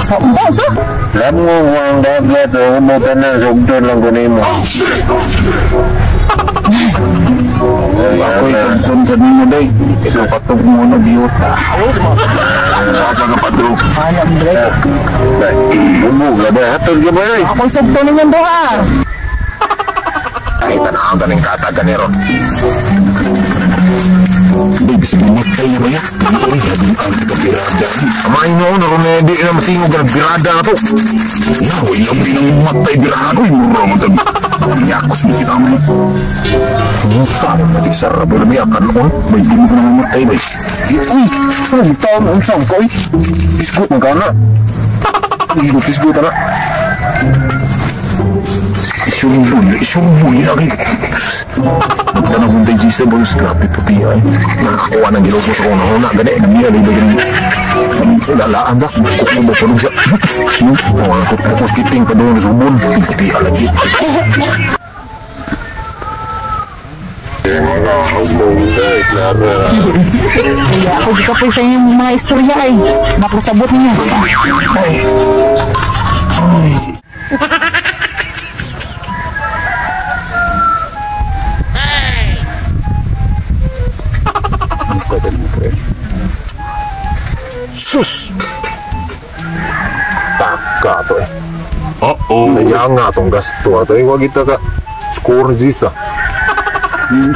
Sa unsa unsa? Lamong ang dagat o humutan na sugdon lang ko nimo. Ako'y sugdon sa nimo day. Ito patog mo na biyota. Asa ka padrok? Alam bre. Hubog ka ba? Hatod ka ba eh? Ako'y sugdon ninyong duha. Ay, tanawang ganing kata ganero. Day, bisag mamatay na ba ya? Uy, ang taga-birada. Amay noon, ako na di na matingog ka birada na to. Ya, wala mo nang matay birada. Uy, mura mo tag. Yakos mo kita mo. Musa, pati sarap mo na kanon. Bay, di mo ka na mamatay, bay. Uy, ano bitaw mo unsang ko, uy? Tisgot man ka na. Tisgot na. Isumbon, lagi. Magtanong kong tayo, Gisa, boss. Grabe puti, ay. Nakakuha ng ginoo sa kong nahuna, gani. Namiya, lagi gani. Lalaan sa, kuko mo pa siya. Oh, ako skipping pa doon sa subon. Puti, lagi. Kuya, ako gikapoy sa inyong mga istorya ay. Nakusabot ninyo. Sus! Taka to eh. Uh-oh. Kaya nga tong gasto ato eh. Wag kita ka score Gisa.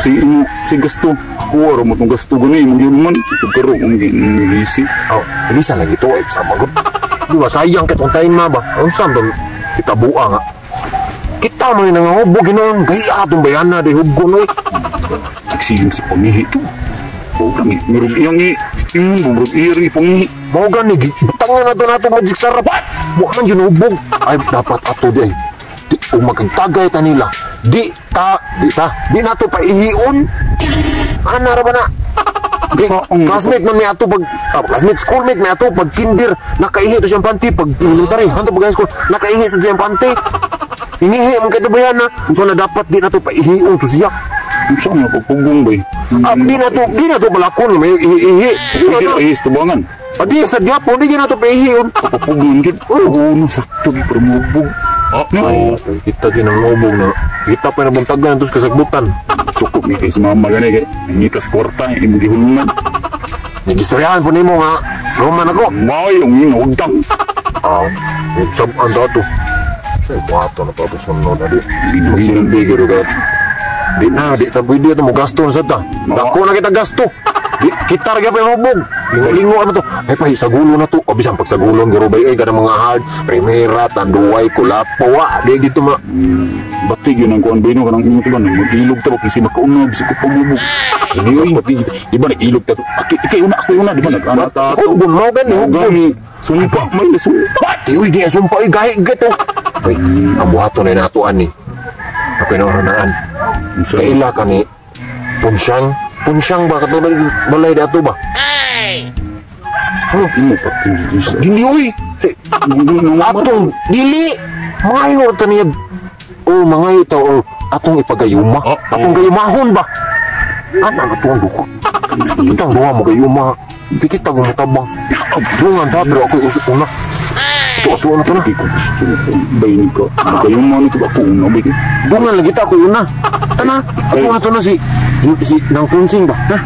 Si gasto. Ako, araw mo itong gasto gani. Magyun man. Ito karo, ang ginilisi. Oh, bisa lagi to eh. Sama ko. Di ba, sayang kitong time ma ba? Ang saan tong kita buha nga. Kita mo yung nangahubog ginoon. Gaya itong bayana di hubgon eh. Nagsilim sa pamihi to. Oo lang eh. Merong iyang eh. Murag iyang eh, pangihi. Mao gani, butang na nato magic sarap. Wa man yun hubog. Ay, dapat ato di ay. Di, o magtagay ta nila. Di ta, di ta, di nato pa ihion. Ana ra ba na? Di, classmate man may ato pag, classmate, schoolmate may ato pag kinder, nakaihi to siyang panty, pag elementary, hanto pag high school, nakaihi sa siyang panty. Inihi man kay bayan na. So na dapat di nato pa ihion to siya. Unsa nga pagpugong bay? Di nato balakon may ihi. Di Hindi nato. ay tubangan. Adi sa gyapon di nato pa ihion. Papugon gid. Oo, no sakto gid pero mubog. Ay, kita din ang ubog na. Kita pa nabuntagan tos kasagbutan. Cukup ni kay si mama gani kay nangitas kwarta imong gihulungan. Nagistoryahan po nimo nga. Roman ako. Mayo ang ugtang. Sab-an ta to. Sa buhato na pa to sunod na di. Magsilbi gyud ka. Di na, di ta pwede ito mo gasto na sa ta. Dako na kita gasto. Di, kita ra gyapon hubog. Lingo-lingo ano to. Ay pa sagulo na to. O bisan pag sagulon guro bay oy kanang mga hard, primera, tanduay, kulapo, wa di dito ma. Batig yun ang kuan bay no kanang ingon to ba mag-ilog ta ba kasi makauna bisag ko pamubog. Ini oy batig di ba nag-ilog ta to. Ikay una ako una di ba nag-ana ta to. Hubon mo gani hubon. Gani sumpa may sumpa. Di uy di sumpa oy gahi gato. Ay, ang buhaton na natuan ni. Ako na naan. Kaila ka ni Punsyang. Punsyang ba katulad balay dato ba? Imo pati. Dili uy. Atong dili. Mangayo ta niya. O mangayo ta o atong ipagayuma. Atong gayumahon ba? Ana nga tuang duko. Kitang duha mo gayuma. Pikit ta gumutabang. Dungan ta pero ako'y usok una. Ato ato na to na. Di ko gusto bay ni ka. Magayuma ni ko ako una bay. Dungan lagi ta ako'y una. Tana, ato na to na si si nang kunsing ba? Ha?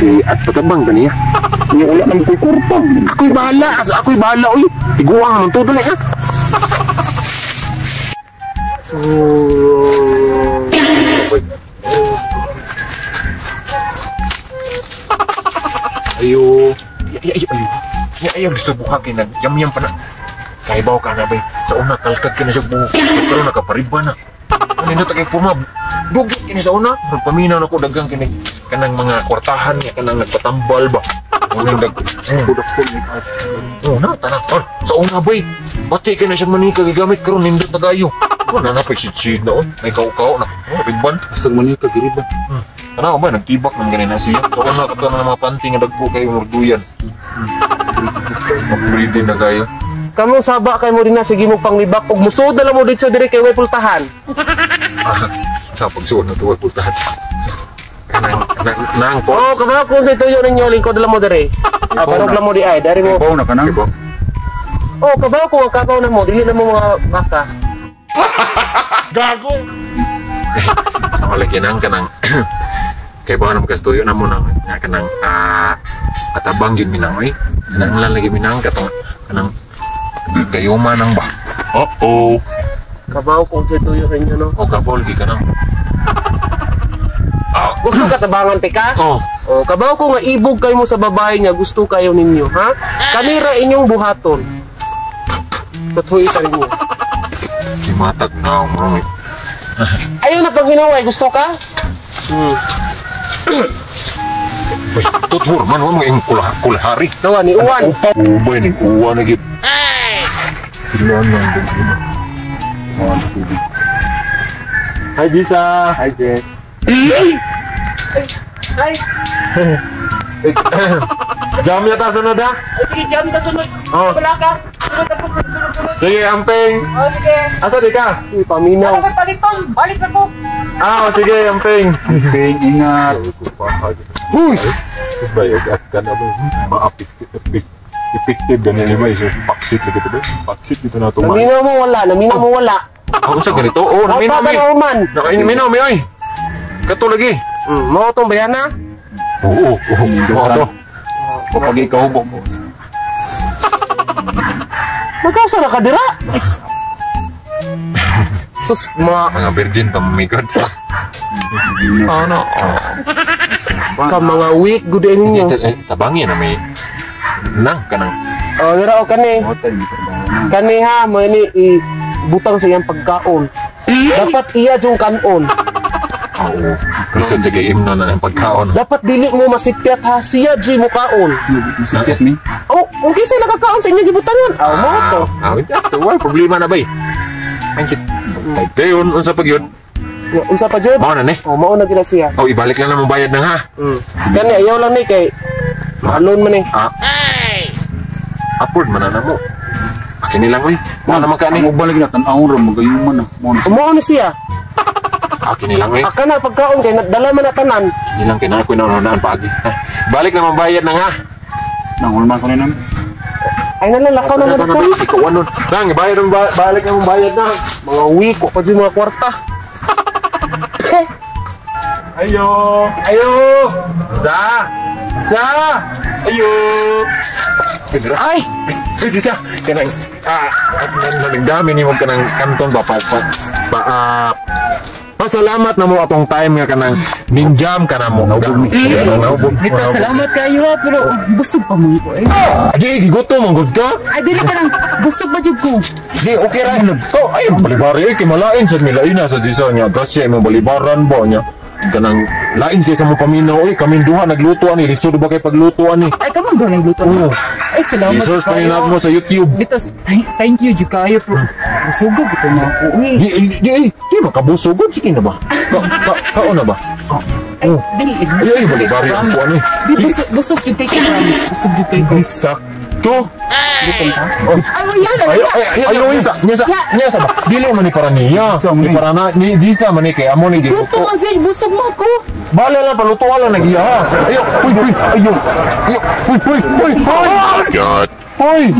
Si at patabang ba niya? Nya wala naman ko'y kwarta. Ako'y bahala, ako'y bahala oy. Tiguang man to dali ha. Ayo, ay ay ayo. Nya ayaw gusto buhakin nag yam-yam pa na. Kaibaw ka na bay. Sa una kalkag kina siya buhok. Pero nakapariba na. Ano na tagay puma. Dugit kini sa una. Nagpaminaw na ko daghang kini kanang mga kwartahan niya kanang nagpatambal ba. Unang dag. Oh, na tanan. Sa una bay. Bati kay na siya manika gigamit karon nindot na gayo. Wala na pagsid na on. May kaw-kaw na. Oh, riban. Asa manika giriban. Tanaw ba nagtibak man gani na siya. Sa una kato na mga panty nga dagko kay murduyan. Mag-ready na kayo. Kamu saba kay mo rin na sige mo panglibak og musod na lang mo dito dire kay way pultahan. Sa pagsuod na tuwag pultahan. Kanang nang po. Oh, kabalo kung sa tuyo ninyo lingkod lang mo dire. Barog lang mo di ay dari mo. Ibaw na ka na. Ibaw. Oh, kabaw ko ang kabaw na mo, dili na mo mga baka. Ako lagi nang kanang kay ba nang kastuyo na mo nang nga kanang atabang gyud minang oy. Kanang lang lagi minang katong kanang gayuma nang ba. Uh-oh. Kabaw ko sa tuyo sa inyo no. O kabol gi kanang. Gusto ka tabangan tika? Oh, Oh, kabaw ko nga ibog kayo mo sa babae nga gusto kayo ninyo, ha? Kanira inyong buhaton. Tutuy sa ninyo. si matag na mo. Ayaw na pang hinaway, gusto ka? Hmm. Uy, tutur man wa mo ing kulhari. Nawa ni Uwan. Upaw. Ubay ning uwa na gid. Kailangan lang din sila. Mga tubig. Hi, Jisa. Hi, Jess. Ay, Jam yata sunod ha? ay sige, jam ta sunod. Oh. Wala ka. Sunod ako, sunod, sunod, sunod. Sige, amping. Oh, sige. Asa di ka? Uy, paminaw. Ano may paliton? Balik na ko. Ah, oh, sige, amping. Ping, ingat. Uy, Bay, at ka na ba? Ma-apik, effective ganyan ni bay. So, paksit na kita ba? Paksit dito na ito. Naminaw mo wala, naminaw mo wala. ako sa ganito. Oh, naminaw Naminaw mi. na man. Naminaw mi oy. Kato lagi. Mao tong bayana. Oo, oo, oo. to. Kapag ikaw bo, boss. Magkausa na ka dira. Sus, mga Mga virgin pa my God. Sana. ka mga weak good ninyo. Tabangin na may nang kanang Oh, dira o kani. Hotel, may trabaho na. Kani ha, mo ni ibutang sa iyang pagkaon. Dapat iya yung kanon. Oo. Lisod sa game na ang pagkaon. Dapat dili mo masipyat ha, siya jud mo kaon. Masakit ni. Oh, kung kinsa nakakaon sa inyong gibutangan, aw mo to. Ah, ito, wala problema na bay. Anjit. Dayon unsa pag yun? Ya, unsa pa jud? Mao na ni. Oh, mao na gid na siya. Oh, ibalik lang na mong bayad nang ha. Kani ayaw lang ni kay maalon man ni. Ah. Upward man na mo. Akin nilang oy. Mao na man ka ni. Ang uban lagi na, tan-awon ra, magayuman na. Mao na. Mao ni siya. Akin nilang oy. Aka na pagkaon kay dala man na tanan. Nilang kay na ko na paagi. Ha? Balik na mong bayad nang ha. Nang hulman ko ni nam. Ay na lang lakaw na Ano mo na dito. ikaw anon. Nang bayad ang balik na mong bayad na. Mga weak wa pa jud mga kwarta. Ayo. Ayo. Sa. Sa. Ayo. Ay! Ay, sisa! Kanang, at nagdami ni mo kanang kanton ba, pa, pa, pa, pasalamat na mo atong time nga kanang ninjam ka na mo. Naubog. Naubog. Bitaw, salamat kayo ha, pero busog pa mo ko eh. Agi, gigutom, ang good ka. Ay, dili ka lang, busog ba jud ko? Di, okay ra. So, ay, balibari, ay, kay malain sa milaina sa disa niya. Grasya, imong balibaran ba niya. Kanang, lain kay sa mo paminaw, oy, kaming duha, nagluto ani, lisod ba kay pagluto ani? Ay, kamo doon nagluto. Oo. Ay, salamat I-search pa kayo. mo sa YouTube. Bitaw, thank you jud kayo, pero busog ito na ako eh. Di, di, di, di, makabusog, sige na ba? Kaon na ba? Ay, Oh. dili, Ay, ay, balibari ang kuwan eh. Di, busog jud kay ko, promise. Busog jud kay ko. Ay, sakto. Gutom ka? Ay, wala na. Ay, ay, ay, ay, isa, niya sa, niya sa ba? Dili man ni para niya. Sa man Ni ni. para na, ni Jisa man ni kay amo ni Gutom giluto. man siya, busog mo ako. Bala lang, palutuan lang nagiya ha. Ayo, uy, uy, ayo. Ayo, uy, uy, uy, uy. God. Uy,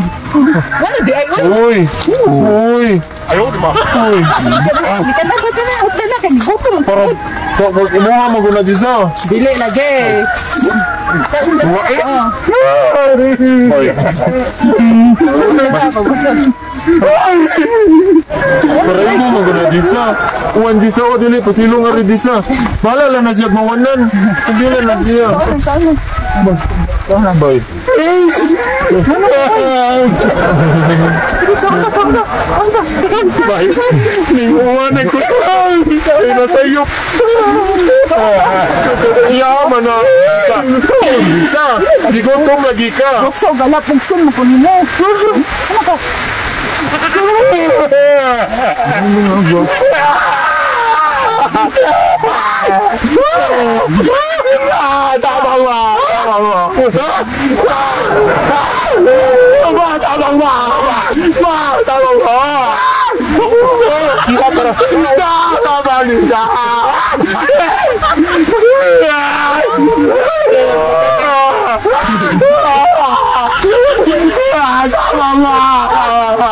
Wala di, ay, uy. uy, uy. Ayaw, di ba? Uy. Di ka na, ka na, ka na, kay gutom. Para, pag imuha mo guna Jisa. Dili lagi. Wa, eh. Ay. Para imo mo guna Jisa. Uwan Jisa, o dili, pasilong nga rin Jisa. Bala lang na siya mawanan. Hindi lang na siya. Bye. Sige, kaon ka, kaon ka, kaon ka. Bye. Ninguan ko. Ay, nasayop. Yaman na. Isa. Gigutom lagi ka. Busog, ala, pugson mo ko nimo. Ano ka? Tabang ba? Tabang ba? Ba, tabang ba? Ba, tabang ba? Isa para. Isa, tabang isa. Tama na!